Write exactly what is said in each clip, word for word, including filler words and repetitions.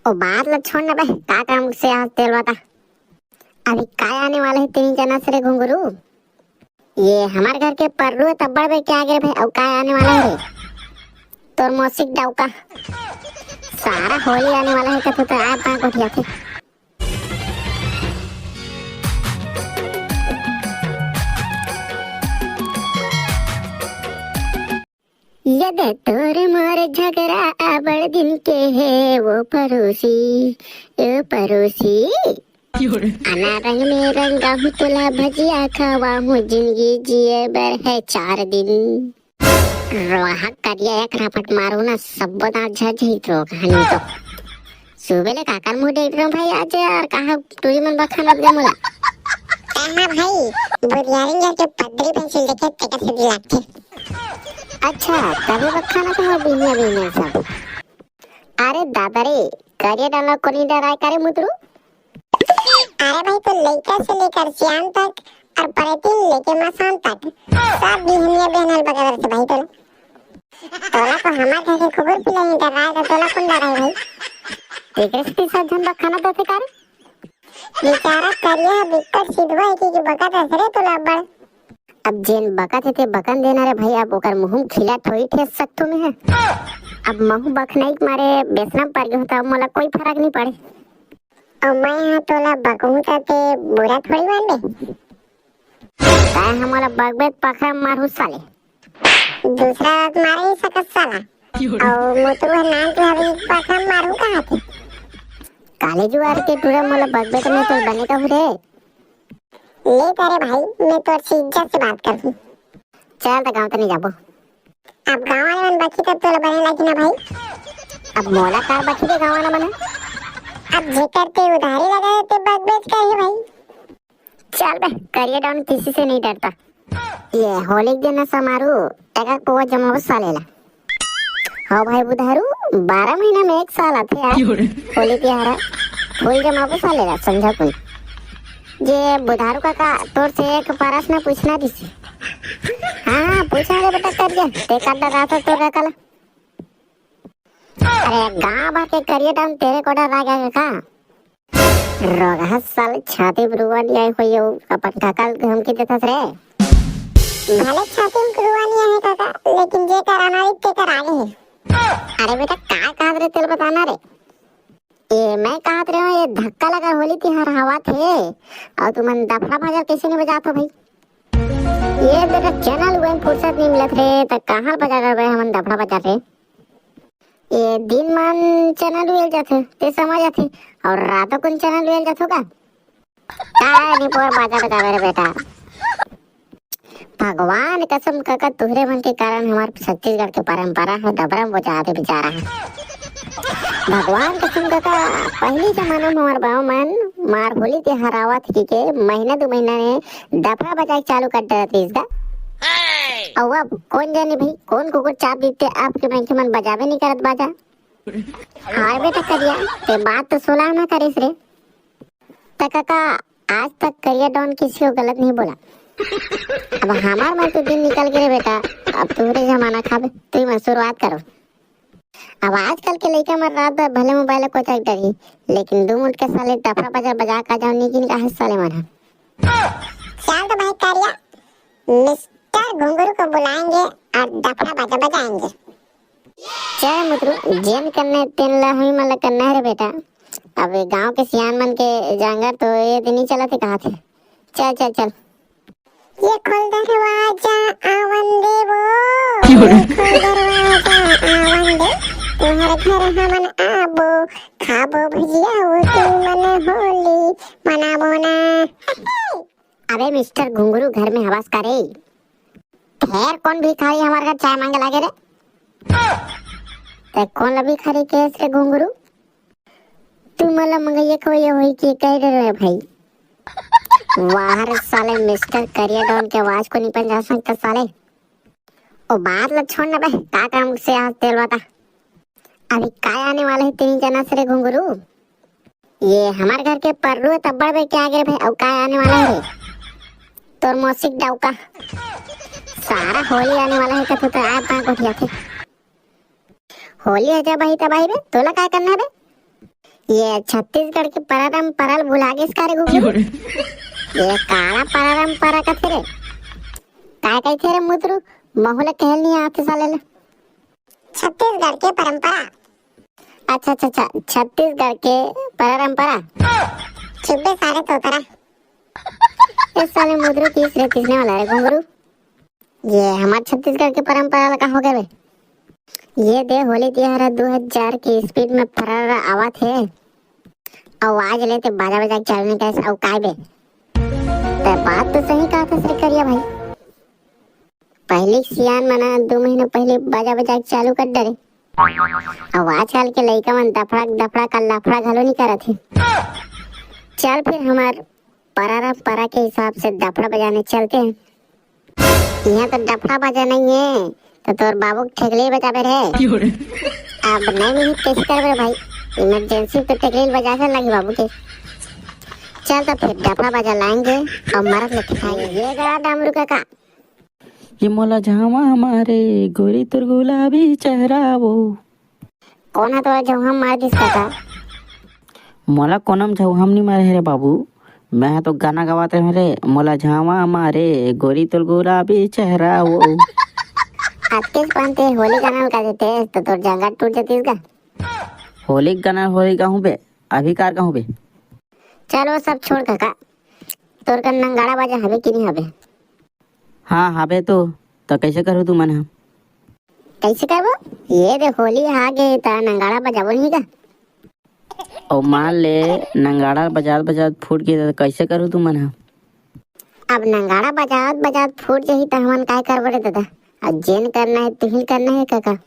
ओ बात ला छोड़ ना बे, का काम से आज तेल बता। अभी काय आने वाला है तेरी जना से रे घुंगरू? ये हमार घर के परलू है तब्बड़ बे क्या गिर भाई, अब काय आने वाला है रे? तोर मौसिक डाउका। सारा होली आने वाला है कथे तो आए पाए गोठिया थे। ये दे तोर मोर झगड़ा बड़ दिन के है वो पड़ोसी, ओ पड़ोसी। आना रंग में रंगाहूँ तोला भजिया खवाहूँ, जिंदगी जिए बर है चार दिन। रोहा करिया एक रापट मारू ना, सब दांत झड़ जाई तो कहानी तो। सुबह ले काकर मुंह देख रहे हो भाई आज यार, कहा टूरी मन बखान लग गया मोला। कहा भाई, बुधियारिन यार के पदरी पेंसिल देखे तेकर से दिलाते। अच्छा, तभी बखाना तो मोर बिनिया बिनिया सब। अरे दादा रे, करिया डाला कोनी डराय करे मुतरू? अरे भाई, तो लइका से लेकर सियान तक और परेतीन लेके मसान तक सब बिहनिया बिहनल बगदर से भाई तोला। तोला तो हमार घर के कुकुर पिला ही डराय, तो तोला कौन डराय भाई? तेकरे से सब झन बखाना तो से करे। बेचारा करिया ह बिकट सिधवा है कि, कि बकत हस रे तोला अब्बड़। अब जेन बकत हे ते बकन देना रे भाई, अब ओकर मुंह में खिला ठोई ठेस सकथो में है। अब महू बखनाई के मारे बेसना पर गयो त अब मोला कोई फर्क नहीं पड़े। अब मैं हा तोला बकहूं त ते बुरा थोड़ी मानबे। तै हमला बकबे त पखरा मारहू साले। दूसरा रात मारे ही सकत साला। अउ मोतरू ह नान के हवे पखरा मारहू कहा थे। काले जुआर के टूरा मोला बकबे त मैं तोर बने कहूं रे। ले तारे भाई, मैं तोर से इज्जत से बात करती। चल त गांव तनी जाबो। अब गांव वाले मन बकही तब तोला बने लागी ना भाई। अब मोला कार बकही दे गांव वाला मन। अब जेकर ते उधारी लगा ते बक बेच कर है भाई। चल बे, करिया डाउन किसी से नहीं डरता। ये होली के दिन समारू एक एक पौवा जमाबो साले ला। हाँ भाई बुधारू, बारह महीना में एक साल आथे यार। क्यों रे? होली तिहार है। फूल जमाबो साले ला, समझा कोई। जे बुधारू काका, तोर से एक प्रश्न पूछना दिसी। हाँ, हाँ, पूछना रे बेटा, कर जा। ते काट रहा था तोर काका ला। अरे, गांव भर के करिया डाउन तेरे कोडर रह गया का? रोगहा साले छाती में रुआ नहीं आई हुई हो, अपन काका ल धमकी देथस रे। भले छाती में रुआ नहीं आहे काका, लेकिन जे कर अनारी ते कर आगे है। अरे बेटा, का कहत रे तेल बताना रे। ए, मैं कहत रहे हूँ, ये धक्का लगा होली तिहार हवा थे, और तुमन दफड़ा बाजार कैसे नहीं बजात हो भाई? ये बेटा चैनल वही फुर्सत नहीं मिलत रे, त कहाँ बजा करबे हमन दफड़ा बाजार रे? ये दिन मन चैनल उल जाथे, ते समझ आथे, और रातों कुन चैनल उल जाथो का? काय नहीं पोर बाजा बजावे रे बेटा। भगवान कसम काका, तुहरे मन के कारण हमार छत्तीसगढ़ के परंपरा है, डबरा में बजा दे बेचारा है। भगवान कसम काका, पहली जमाना में हमार बाबा मन मार होली के हरावत की के महीना दो महीना में दफड़ा बजाए चालू कर देत रहिस गा। अउ अब कौन जाने भाई, कौन कुकुर चाप देते आपके मन के मन बजावे नहीं करत बाजा। हार बेटा करिया, ते बात तो सुलह ना करिस रे। त काका, आज तक करिया डॉन किसी को गलत नहीं बोला। अब हमार मन तो दिन निकल गए रे बेटा, अब तोहरे जमाना खाबे, तू ही मन शुरुआत करो। अब आजकल के लइका मन रात भर भले मोबाइल को चक डरही, लेकिन दू मुठ के साले डफरा बजा बजा का जाओ निकिन का है साले मन ह। चल तो भाई करिया, मिस्टर घुंगरू को बुलाएंगे और डफरा बजा बजाएंगे। चल मुतरू, जेन करना है तेन ला हमी मन ला करना है रे बेटा। अब गांव के सियान मन के जांगर तो ये दिन ही चलत हे कहा थे। चल चल चल। ये खोल दरवाजा आवन देवो, ये खोल दरवाजा आवन दे, तुम्हारे घर हमन आबो, खाबो भजिया वो तू मन होली मनाबो ना। अबे मिस्टर घुंगरू घर में हवास करे। फेर कौन भिखारी हमार घर चाय मांगे लागे रे? ते कौन ला भिखारी केस रे घुंगरू? तू मला मंगैया खवैया होई के कह रहे रे भाई। वाह रे साले, मिस्टर करिया डॉन के आवाज को नहीं पहचान सकता साले। ओ बात ला छोड़ ना बे, का काम से आज तेल बता। अभी काय आने वाला है तेरी जना से रे घुंगरू? ये हमार घर के पररू है तब्बड़ बे क्या गिर भाई, अउ काय आने वाला है रे? तोर मौसिक डाउका। सारा होली आने वाला है कथू तो आए पाए गोठिया थे। होली है जब आई तब आई बे, तोला काय करना है बे? ये छत्तीसगढ़ के परंपरा ल भुला गेस का रे घुघरू? ये काला परंपरा कथे रे? काय कहिथे रे मुतरू? महू ल कहल नहीं आथे साले ल। छत्तीसगढ़ के परंपरा। अच्छा, अच्छा, अच्छा, छत्तीसगढ़ के परंपरा। चुप बे सारे तोतरा। ये साले मुतरू तीस रे तीसने वाला रे घुंगरू। ये हमार छत्तीसगढ़ के परंपरा ला का हो गए बे? ये दे होली तिहार ह दू हजार के स्पीड में फरार आवत हे। अउ आज ले ते बाजा बजा के चालू नहीं करे अउ काय बे? ते बात तो सही कहा था श्री करिया भाई। पहली सियान मना दो महीना पहले बाजा बजा के चालू कर डरे। अब आजकल के लइका मन दफड़ा दफड़ा का लफड़ा घलो नहीं करत हे। चल फिर हमार परंपरा के हिसाब से दफड़ा बजाने चलते हैं। यहाँ तो डफड़ा बजा नहीं है, तो तोर बाबू के ठेकले बजाबे रे। अब नहीं मिली कैसे करबे भाई? इमरजेंसी तो ठेकले बजा के लगी बाबू के। चल तो फिर डफड़ा बजा लाएंगे और मरत लेके खाएंगे। ये गया डमरू काका। ये मोला झावा मारे, गोरी तोर गुलाबी चेहरा वो। कौन है तोला झौहम मार दिस काका? मोला कोनम झौहम नहीं मारे हे रे बाबू, मैं ह तो गाना गवात रहे रे। मोला झावा मारे, गोरी तोर गुलाबी चेहरा वो। अतकेच पान ते होली गाना गा देते तो तोर जांगर टूट जातीस गा। होली गाना होली गाहूं बे, अभी कार गाहूं बे। चल वो सब छोड़ काका, तोर कर नंगाड़ा बाजा हवे कि नहीं हवे? हाँ, हाबे तो, त कैसे करू तू मन ह? कैसे करबो? ये दे होली आ गे, त नंगाड़ा बजाबो नहीं का? ओ मान ले, नंगाड़ा बजात बजात फूट गे, त कैसे करू तू मन ह? अब नंगाड़ा बजात बजात फूट जही, त हमन काय करबो रे दादा? अब जेन करना है, तुही करना है काका।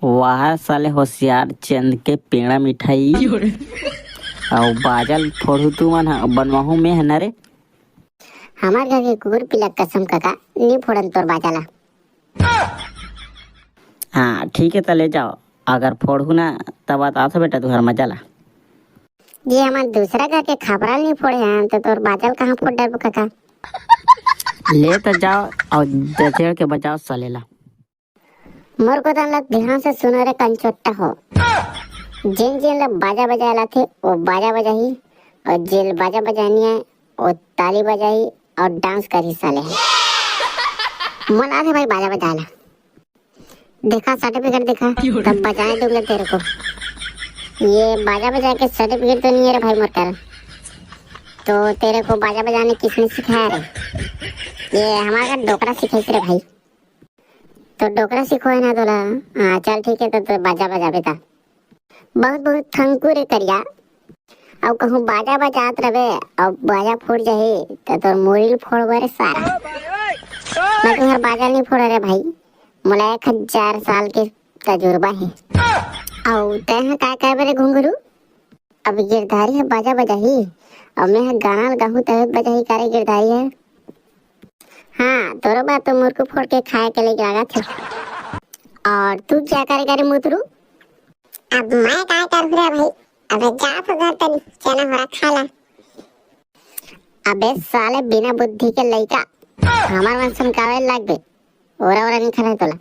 वाह साले होशियार चंद के पेड़ा मिठाई। अउ बाजल फोड़ू तू मन ह, बनवाहू में है ना रे। हमार घर के कुकुर पिला कसम काका, नी फोड़न तोर बाजा ला। हाँ, ठीक है, त ले जाओ, अगर फोड़हू ना, तब बताथो बेटा तुहर मजा ला। ये हमार दूसरा घर के खपरा नी फोड़े हैं, तो तोर बाजा ल कहाँ फोड़ डरबो काका? ले त जाओ, अउ दचेड़ के बजाओ साले ला। मोर गोदन ला ध्यान से सुनो रे कंचोट्टा हो। जेन जेन ला बाजा बजाए लाथे, वो बाजा बजाही, और जेल बाजा बजानी है, वो ताली बजाही और डांस करही साले। मन आथे भाई बाजा बजाए ला। देखा सर्टिफिकेट देखा, तब बजाए दूंगा तेरे को। ये बाजा बजाए के सर्टिफिकेट तो नहीं है रे भाई मोर कर। तो तेरे को बाजा बजाने किसने सिखाया रे? ये हमारा डोकरा सिखाइस रे भाई। तो डोकरा सिखोए ना तोला। हाँ, चल ठीक है, तो, तो बाजा बजाबे ता। बहुत बहुत थैंक यू रे करिया। अब कहूँ बाजा बजात रहे, अब बाजा फूट जाही, तो तोर मुड़ी ल फोड़बो रे सारा। मैं तुहर बाजा नहीं फोड़ रे भाई, मोला एक हजार साल के तजुर्बा है। अउ तैं ह का कहबे रे घुंघरू? अब गिरधारी ह बाजा बजाही, अउ मैं ह गाना ल गाहूं तभे बजाही का रे गिरधारी ह। हाँ, तोरो बात तो मुरकू फोड़ के खाए के लइक लागत हे। और तू क्या करेगा रे मुतरू? अब मैं का करहूं रे भाई, अबे जा तो घर तनी चना होरा खा ला। अबे साले बिना बुद्धि के लइका, हमार मन सुनकावे लागबे, ओरा ओरा नहीं खाना तोला।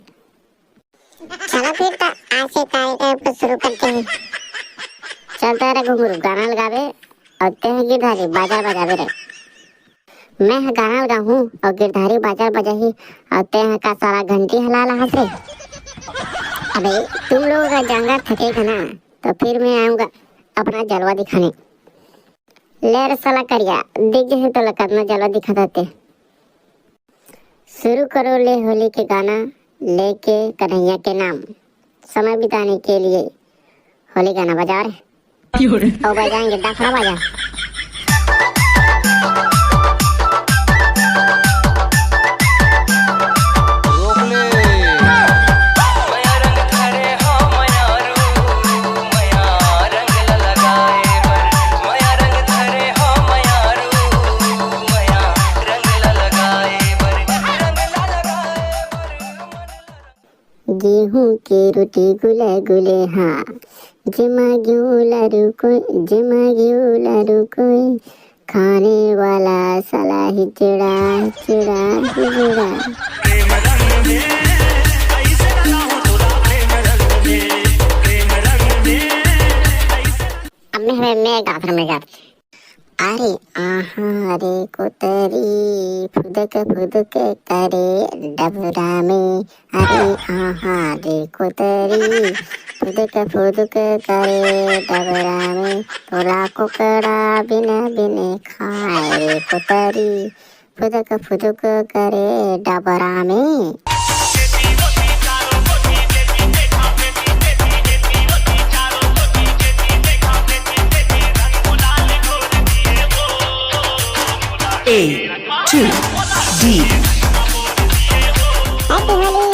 चलो फिर तो आज से कार्यक्रम को शुरू करते हैं। चलता रे घुंगरू, गाना लगाबे और तेह गिरधारी बाजा बजाबे रे। मैं ह गाना लगाहूँ और गिरधारी बाजा बजाही और तेह का साला घंटी हला ला हंस रे। अबे तुम लोगों का जांगर थकेगा ना, तो फिर मैं आऊंगा अपना जलवा दिखाने। ले रे साला करिया, दिख जही तोला कतना जलवा दिखात हे। शुरू करो ले होली के गाना, लेके कन्हैया के नाम। समय बिताने के लिए होली गाना बजा रे। और बजाएंगे डफड़ा बाजा। गेहूं के रोटी गुले गुले, हाँ, जेमा घिऊ ला रुकोय, जेमा घिऊ ला रुकोय, खाने वाला साला हिजड़ा, हिजड़ा, हिजड़ा। मैं मैं गात रहा मैं गात अरे आहा रे कोतरी फुदक फुदक करे डबरा में। अरे आहा रे कोतरी फुदक फुदक करे डबरा में। तोला कोकड़ा बिन बिन खाए रे कोतरी फुदक फुदक करे डबरा में। A, two, D. Happy Holi।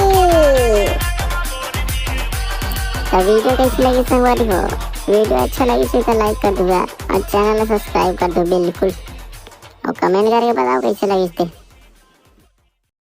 तो वीडियो कैसी लगी संगवारी हो? वीडियो अच्छा लगी तो लाइक कर दो यार, और चैनल सब्सक्राइब कर दो बिल्कुल, और कमेंट करके बताओ कैसे लगी थे।